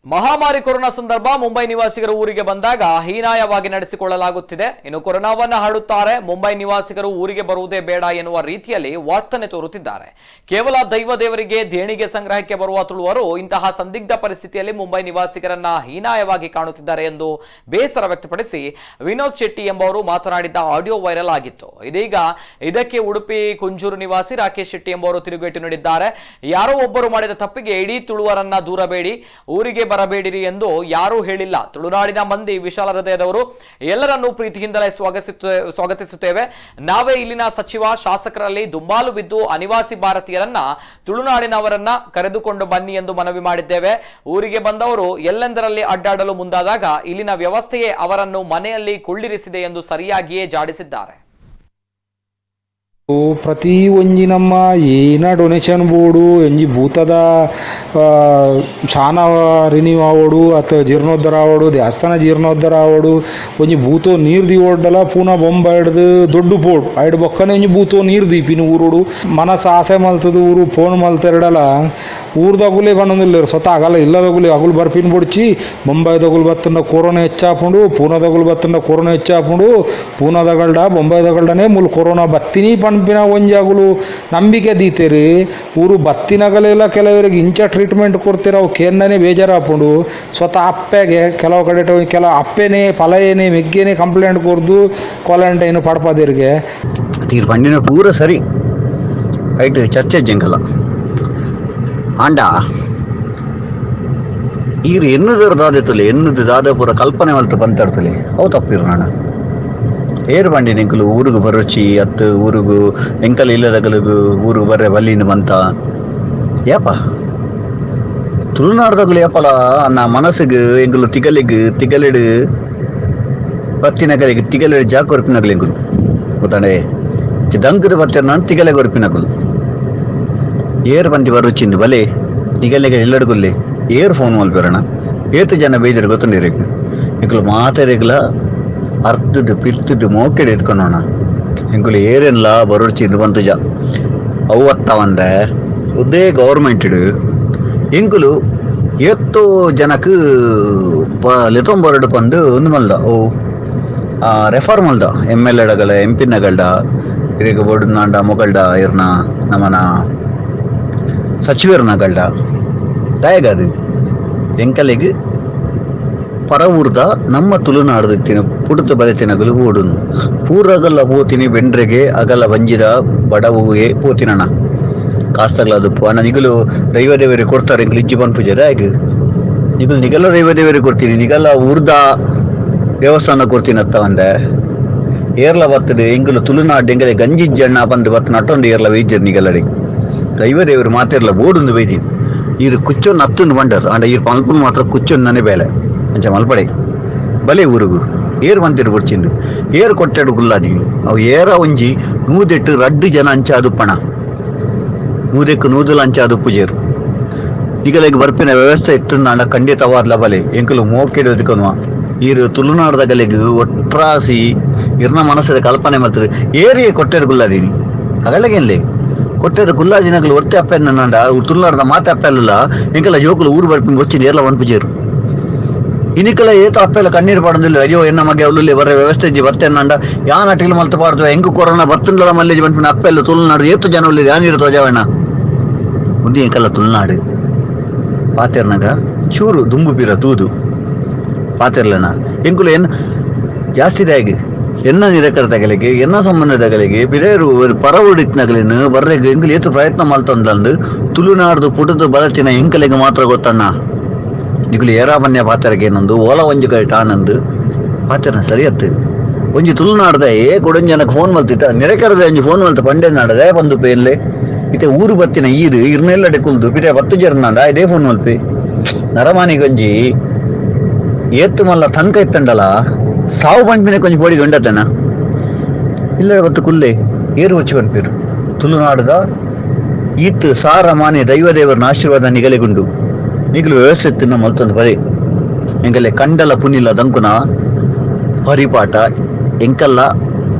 ಮಹಾಮಾರಿ ಕೊರೋನಾ ಸಂದರ್ಭ ಮುಂಬೈ ನಿವಾಸಿಗರು ಊರಿಗೆ ಬಂದಾಗ ಹೀನಾಯವಾಗಿ ನಡೆಸಿಕೊಳ್ಳಲಾಗುತ್ತಿದೆ. ಇನ್ನು ಕೊರೋನಾವನ್ನು ಹರಡುತ್ತಾರೆ, ಮುಂಬೈ ನಿವಾಸಿಗರು ಊರಿಗೆ ಬರುವುದೇ ಬೇಡ ಎನ್ನುವ ರೀತಿಯಲ್ಲಿ ವರ್ತನೆ ತೋರುತ್ತಿದ್ದಾರೆ. ಕೇವಲ ದೈವ ದೇವರಿಗೆ ದೇಣಿಗೆ ಸಂಗ್ರಹಕ್ಕೆ ಬರುವ ತುಳುವರು ಇಂತಹ ಸಂದಿಗ್ಧ ಪರಿಸ್ಥಿತಿಯಲ್ಲಿ ಮುಂಬೈ ನಿವಾಸಿಗರನ್ನ ಹೀನಾಯವಾಗಿ ಕಾಣುತ್ತಿದ್ದಾರೆ ಎಂದು ಬೇಸರ ವ್ಯಕ್ತಪಡಿಸಿ ವಿನೋದ್ ಶೆಟ್ಟಿ ಎಂಬುವರು ಮಾತನಾಡಿದ್ದ ಆಡಿಯೋ ವೈರಲ್ ಆಗಿತ್ತು. ಇದೀಗ ಇದಕ್ಕೆ ಉಡುಪಿ ಕುಂಜೂರು ನಿವಾಸಿ ರಾಕೇಶ್ ಶೆಟ್ಟಿ ಎಂಬುವರು ತಿರುಗೇಟು ನೀಡಿದ್ದಾರೆ. ಯಾರೋ ಒಬ್ಬರು ಮಾಡಿದ ತಪ್ಪಿಗೆ ಇಡೀ ತುಳುವರನ್ನ ದೂರಬೇಡಿ, ಊರಿಗೆ ಬರಬೇಡಿರಿ ಎಂದು ಯಾರೂ ಹೇಳಿಲ್ಲ. ತುಳುನಾಡಿನ ಮಂದಿ ವಿಶಾಲ ಹೃದಯದವರು, ಎಲ್ಲರನ್ನೂ ಪ್ರೀತಿಯಿಂದಲೇ ಸ್ವಾಗತಿಸುತ್ತೇವೆ. ನಾವೇ ಇಲ್ಲಿನ ಸಚಿವ ಶಾಸಕರಲ್ಲಿ ದುಂಬಾಲು ಬಿದ್ದು ಅನಿವಾಸಿ ಭಾರತೀಯರನ್ನ ತುಳುನಾಡಿನವರನ್ನ ಕರೆದುಕೊಂಡು ಬನ್ನಿ ಎಂದು ಮನವಿ ಮಾಡಿದ್ದೇವೆ. ಊರಿಗೆ ಬಂದವರು ಎಲ್ಲೆಂದರಲ್ಲಿ ಅಡ್ಡಾಡಲು ಮುಂದಾದಾಗ ಇಲ್ಲಿನ ವ್ಯವಸ್ಥೆಯೇ ಅವರನ್ನು ಮನೆಯಲ್ಲಿ ಕುಳ್ಳಿರಿಸಿದೆ ಎಂದು ಸರಿಯಾಗಿಯೇ ಜಾಡಿಸಿದ್ದಾರೆ. ಪ್ರತಿ ಒಂಜಿ ನಮ್ಮ ಏನ ಡೊನೇಷನ್ ಬೋರ್ಡು ಒಂಜಿ ಭೂತದ ಸಾನ ರಿನ್ಯೂ ಆವಡು ಅಥವಾ ಜೀರ್ಣೋದ್ಧಾರ ಆವಡು, ದೇವಸ್ಥಾನ ಜೀರ್ಣೋದ್ಧಾರ ಆವಡು, ಒಂಜಿ ಭೂತೋ ನೀರು ದೀವೊಡ್ಡಲ ಪೂನ ಬೊಂಬ ಹಿಡ್ದು ದೊಡ್ಡ ಪೋಡು ಐಡ್ ಬೊಕ್ಕನೆ ಒಂಜಿ ಭೂತೋ ನೀರು ದೀಪಿನ ಊರುಡು ಮನಸ್ಸು ಆಸೆ ಮಲ್ತದ ಊರು ಫೋನ್ ಮಲ್ತೆರಡಲ ಊರ್ದಾಗುಲೇ ಬಂದಿಲ್ಲ ಸ್ವತಃ ಆಗಲ್ಲ ಇಲ್ಲದಗುಲಿ ಅಗುಲು ಬರ್ಪಿನ ಬುಡ್ಚಿ ಬೊಂಬಾಯ್ದಗುಲು ಬತ್ತಂಡ ಕೊರೋನಾ ಹೆಚ್ಚಾಪುಂಡು, ಪೂನಾದಗುಲು ಬತ್ತಂಡ ಕೊರೋನಾ ಹೆಚ್ಚಾಪುಂಡು, ಪೂನಾದಗಲ್ಡ ಬೊಂಬಾಯ್ದಗಲ್ಡನೆ ಮೂಲು ಕೊರೋನಾ ಬತ್ತಿನಿ ಪನ್ಪಿನ ಒಂಜಾಗುಲು ನಂಬಿಕೆ ದೀತೇರಿ. ಊರು ಬತ್ತಿನಗಲೆಲ್ಲ ಕೆಲವರಿಗೆ ಇಂಚ ಟ್ರೀಟ್ಮೆಂಟ್ ಕೊಡ್ತೀರ ಅವು ಕೇಂದ್ರನೇ ಬೇಜಾರಾಪುಂಡು. ಸ್ವತಃ ಅಪ್ಪೆಗೆ ಕೆಲವು ಕಡೆ ಕೆಲವು ಅಪ್ಪೆನೇ ಫಲಯೇನೆ ಮೆಗ್ಗೇನೆ ಕಂಪ್ಲೇಂಟ್ ಕೊರ್ದು ಕ್ವಾರಂಟೈನ್ ಪಡ್ಪದಿರಿಗೆ. ತೀರ್ ಪಂಡಿನ ಪೂರ ಸರಿ ಐಟ್ ಚರ್ಚೆ ಜಂಗಲ ಆಂಡ ಈರು ಎನ್ನುದರ ದಾದೆತ್ತಲೆ ಎನ್ನುದು ದಾದ ಪೂರ ಕಲ್ಪನೆ ಮಲ್ತು ಪಂತರ್ತಲೆ ಅವು ತಪ್ಪಿರು ನಾಣ. ಏರು ಬಂಡಿ ಎಂಕಲು ಊರುಗು ಬರೋಚಿ ಅತ್ತು ಊರುಗು ಎಂಕಲ್ ಇಲ್ಲದಗಲಿಗು ಊರುಗು ಬರ್ರೆ ಬಲ್ಲಿನ ಬಂತ ಏಪ ತುಳುನಾಡ್ದಗಲು ಏಪಲ ನಾ ಮನಸ್ಸಿಗೆ ಎಂಕಲು ತಿಗಲಿಗು ತಿಗಲಿಡು ಬತ್ತಿನಗಲಿಗೆ ತಿಗಲಿಡು ಜಾಕೊರ್ಪಿನಗಲು ಎಂಕಲು ಗೊತ್ತಾಂಡೆ ದಂಕದ ಬತ್ತಿರ ನಾನು ತಿಗಲೆ ಕೊರ್ಪಿನಗಲು ಏರು ಬಂದಿ ಬರುಚಿಂದು ಬಲೆ ನಿಗಲಿಗೆ ಇಲ್ಲಡುಗುಲ್ಲೆ ಏರು ಫೋನ್ ಮಲ್ಪೇರಣ ಏತು ಜನ ಬೇಜಾರು ಗೊತ್ತುಂಡಿರಿ ಎಂಕಲು ಮಾತೆರೆಗ್ಲ ಅರ್ಥದ್ದು ಪಿರ್ತದ್ದು ಮೋಕೆಡೆ ಎತ್ಕೊಳೋಣ ಎಂಕುಲು ಏರೆನ್ಲ ಬರೋರ್ಚಿಂದು ಬಂತುಜ ಅವು ಅತ್ತವಂದೆ ಉದ್ದೇ ಗೌರ್ಮೆಂಟ್ ಎಂಕುಲು ಏತ್ತೋ ಜನಕ್ಕೆ ಪ ಲೆತೊಂಬರಡು ಪಂದು ಒಂದು ಮಲ್ದ ಓ ರೆಫರ್ ಮಲ್ದ ಎಮ್ ಎಲ್ ಎಡಗಳ ಎಂ ಪಿನಗಳ್ಡ ಇರಿಗೆ ಬೋಡುನಾಂಡ ಮೊಗಳ್ಡ ಇರ್ನ ನಮ್ಮನ ಸಚಿವರ್ನಗಳ್ಡ ದಾಯಗದು ಎಂಕಲೆಗ್ ಪರವೂರ್ದ ನಮ್ಮ ತುಳುನಾಡ್ದು ತಿನ ಪುಡುತ ಬಲೆತಿನಗಲು ಓಡುನು ಪೂರಗಲ್ಲ ಪೋತಿನಿ ಬೆಂಡ್ರೆಗೆ ಅಗಲ ಬಂಜಿದ ಬಡವುಗೆ ಪೋತಿನಣ ಕಾಸ್ತಗ್ಲದು ಅಣ್ಣ ನಿಗಲು ದೈವದೇವರಿಗೆ ಕೊಡ್ತಾರೆ ಎಂಕಲು ಇಜ್ಜಿ ಪನ್ಪುಜೆ ದಾಯಗ್ ನಿಗಲು ನಿಗಲ ದೈವದೇವರಿಗೆ ಕೊಡ್ತೀನಿ ನಿಗಲ ಊರ್ದ ದೇವಸ್ಥಾನ ಕೊಡ್ತೀನಿ ಅತ್ತ ಒಂದೆ ಏರ್ಲ ಬರ್ತದೆ ಎಂಕಲು ತುಳುನಾಡು ಎಂಕಲೆ ಗಂಜಿಜ್ಜಿ ಅಣ್ಣ ಬಂದು ಬತ್ತ ನಟೊಂದು ಏರ್ಲ ವೈದ್ಯರು ನಿಗಲಡಿ ದೈವದೇವರು ಮಾತಿರ್ಲ ಬೋಡುಂದು ಬೈದಿ ಈರು ಕುಚ್ಚೊಂದು ಹತ್ತೊಂದು ಬಂಡರ್ ಅಂಡ ಈರು ಪಲ್ಪುನ್ ಮಾತ್ರ ಕುಚ್ಚೊಂದು ನನೆ ಬೇಲೆ ಅಂಚ ಮಲ್ಪಡೆ ಬಲೆ ಊರುಗು ಏರು ಬಂತಿರು ಬುಡ್ಚಿಂದು ಏರು ಕೊಟ್ಟೆಡು ಗುಲ್ಲಾದಿ ಅವು ಏರ ಒಂಜಿ ನೂದೆಟ್ಟು ರಡ್ಡು ಜನ ಅಂಚ ಅದುಪ್ಪಣ ನೂದೆಕ್ಕು ನೂದುಲ ಅಂಚ ಅದುಪ್ಪು ಜೇರು ನಿಗಲೆಗ್ ಬರ್ಪಿನ ವ್ಯವಸ್ಥೆ ಇತ್ತು ನಾಡ ಖಂಡಿತವಾದ್ಲ ಬಲೆ ಎಂಕಲು ಮೋಕೆಡು ಈರು ತುಳುನಾಡ್ದಗಲೆಗ್ ಒಟ್ರಾಸಿ ಇರ್ನ ಮನಸ್ಸದ ಕಲ್ಪನೆ ಮಲ್ತದೆ ಏರಿಯೇ ಕೊಟ್ಟೆಡು ಗುಲ್ಲಾದಿನಿ ಅಗಳಗೇನ್ಲೆ ಕೊಟ್ಟೆಡು ಗುಲ್ಲಾದಿನಗಲು ಒರ್ತೆ ಅಪ್ಪೆನ್ನ ನಾಂಡ ತುಳುನಾಡ್ದ ಮಾತೆ ಅಪ್ಪೆಲ್ಲ ಎಂಕಲ ಜೋಕುಲು ಊರು ಬರ್ಪಿನ ಬೊಚ್ಚಿನ ಏರ್ಲ ವನ್ಪುಜೇರು ಇನಿಕಲ ಏತ ಅಪ್ಪೆಲ್ಲ ಕಣ್ಣೀರು ಪಾಡೊಂದಿಲ್ಲ ಅಯ್ಯೋ ಎನ್ನ ಮಗೆ ಅವಲುಲ್ಲೆ ಬರ್ರೆ ವ್ಯವಸ್ಥೆ ಇಜ್ಜಿ ಬರ್ತೇನೆ ಯಾ ನಟಿಲು ಮಲ್ತು ಪಾಡ್ದು ಎಂಕು ಕೊರೋನಾ ಬರ್ತುಂಡಲ ಮಲ್ಲೇಜಿ ಪನ್ಪಿನ ಅಪ್ಪೆಲ್ಲ ತುಳುನಾಡು ಏತು ಜನ ಉಲ್ಲೆರ್ ಯಾನೀರು ತೋಜಾವಣ್ಣ ಉಂದು ಎಂಕಲ್ಲ ತುಳುನಾಡು ಪಾತೆರ್ನಗ ಚೂರು ದುಂಬು ಪೀರ ತೂದು ಪಾತೆರ್ಲನ ಎಂಕುಲು ಎನ್ ಜಾಸ್ತಿ ದಾಗ್ ಎನ್ನ ನಿರಕರತಗಲಿಗೆ ಎನ್ನ ಸಂಬಂಧದಗಲಿಗೆ ಬಿರೇರು ಪರವುಡಿತ್ನಗಲಿನ ಬರ್ರೆಗ್ ಎಂಕುಲು ಏತು ಪ್ರಯತ್ನ ಮಲ್ತೊಂದಂದು ತುಳುನಾಡ್ದು ಪುಟದು ಬಲತಿನ ಎಂಕಲೆಗ್ ಮಾತ್ರ ಗೊತ್ತಣ್ಣ ನಿಕುಲು ಏರಾ ಬನ್ಯ ಪಾತೆರಗೆ ಏನೊಂದು ಓಲ ಒಂಜಿ ಕೈಟ್ ಆನಂದ್ ಪಾತೆರನ ಸರಿ ಅತ್ತು ಒಂಜಿ ತುಳುನಾಡ್ದ ಏ ಕೊಡೊಂಜನಕ್ಕೆ ಫೋನ್ ಮಲ್ತಿತ್ತ ನಿರಕರದ ಒಂಜಿ ಫೋನ್ ಮಲ್ತ ಪಂಡೆ ನಾಡದೆ ಬಂದು ಪೇನ್ಲೆ ಇತ್ತೆ ಊರು ಬತ್ತಿನ ಈರು ಇರ್ನೆಲ್ಲಡೆ ಕುಲ್ದು ಪಿರೆ ಬತ್ತು ಜರ್ನಾಂಡ ಇದೇ ಫೋನ್ ಮಲ್ಪಿ ನರಮಾನಿ ಗಂಜಿ ಏತ್ತು ಮಲ್ಲ ತನ್ಕ ಇತ್ತಂಡಲ ಸಾವು ಪಂಪಿನ ಕೊಂಚ ಪೋಡಿ ಗಂಡತನ ಇಲ್ಲ ಬತ್ತು ಕುಲ್ಲೆ ಏರು ವಚ್ಚಿ ಪನ್ಪಿರು ತುಳುನಾಡದ ಈತ್ ಸಾರ ಮಾನೆ ದೈವದೇವರನ ಆಶೀರ್ವಾದ ನಿಗಲೆಗುಂಡು ನಿಗಲು ವ್ಯವಸ್ಥೆ ತಿನ್ನ ಮಲ್ತೊಂದು ಪದೇ ಎಂಕಲೆ ಕಂಡಲ ಪುನಿಲ ದಂಕುನ ಪರಿಪಾಠ ಎಂಕಲ್ಲ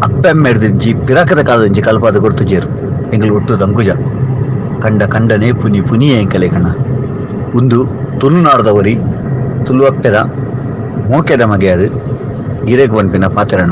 ಅಪ್ಪೆಮ್ಮೆಡ್ದಿಂಚಿ ಪಿರಕದ ಕಾಲದಿಂಚಿ ಕಲ್ಪಾದ ಗುರ್ತು ಜೇರು ಎಂಕಲ್ ಒಟ್ಟು ದಂಕುಜ ಕಂಡ ಕಂಡನೆ ಪುನಿ ಪುನಿಯೇ ಎಂಕಲೆ ಕಣ್ಣ ಉಂದು ತುಳುನಾಡ್ದವರಿ ತುಳುವಪ್ಪೆದ ಮೋಕೆದ ಮಗೆ ಅದು ಇರೆಗ್ ಪನ್ಪಿನ ಪಾತೆರಣ.